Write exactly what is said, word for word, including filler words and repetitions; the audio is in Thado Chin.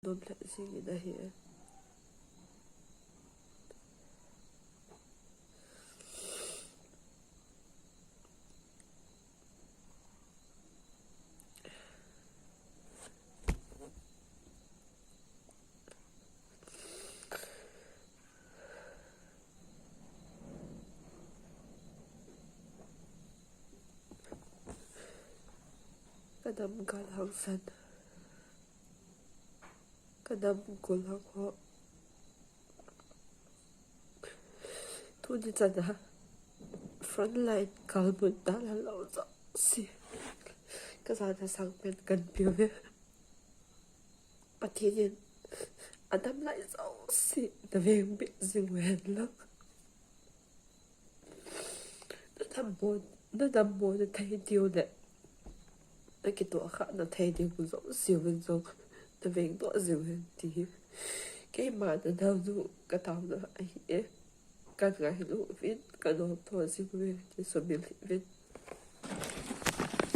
nom lheh jingin ahi. Ka nam gal hangsan. Ka nam gol hang ho. Tuni chana frontline kalbut dalha lou jouse ka jana sangpen kahin peuve. Pathen in adam lai jouse na vengbit jing uhen lang. Na dammo, na dammo na thei diu le na kitoh khah na thei diu jouse uvin jong na vengdoh jing uhen ti hi keima na naonu ka taona ahi e. Ka ngailu uvin, ka nomtho jing uve ti sumil hih uvin.